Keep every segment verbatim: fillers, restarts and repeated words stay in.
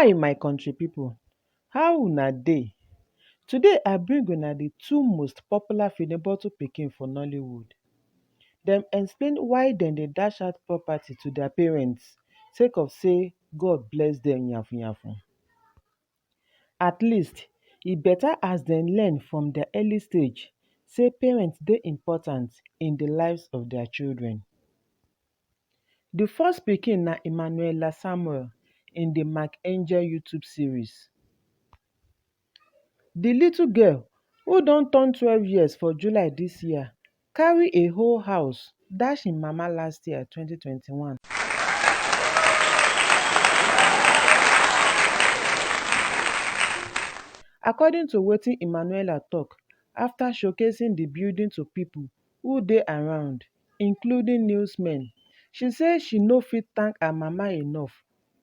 Hey, my country people, how una dey? Today I bring una the two most popular Fine Bottle pikin for Nollywood. Dem explain why dem dey dash out property to their parents sake of say God bless dem yafun yafun. At least, e better as dem learn from their early stage say parents dey important in the lives of their children. The first pikin na Emmanuella Samuel in the Mark Angel YouTube series. The little girl, who don turn twelve years for July this year, carry a whole house dash im mama last year, twenty twenty-one. According to wetin Emmanuella talk after showcasing the building to people who dey around, including newsmen, she say she no fit thank her mama enough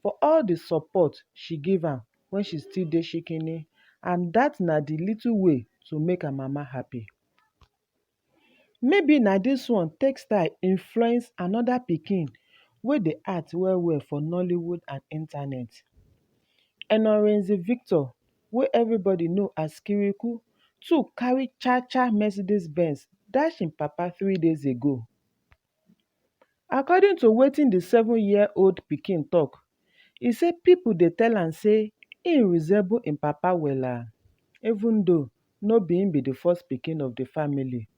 for all the support she give am when she still dey shikini, and that na the little way to make her mama happy. Maybe na this one take style influence another pikin wey dey act well well for Nollywood and internet. Enorenzi Victor, wey everybody know as Kiriku, too carry cha cha Mercedes Benz dash im papa three days ago. According to wetin the seven year old pikin talk, e say people dey tell am say im resemble im papa wella, even though no be im be the first pikin of the family.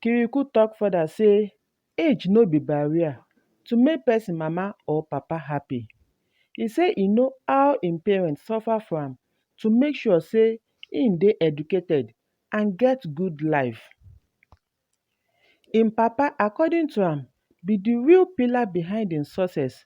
Kiriku talk further say age no be barrier to make person mama or papa happy. E say e know how im parents suffer for am to make sure say im dey educated and get good life. Im papa, according to am, be the real pillar behind im success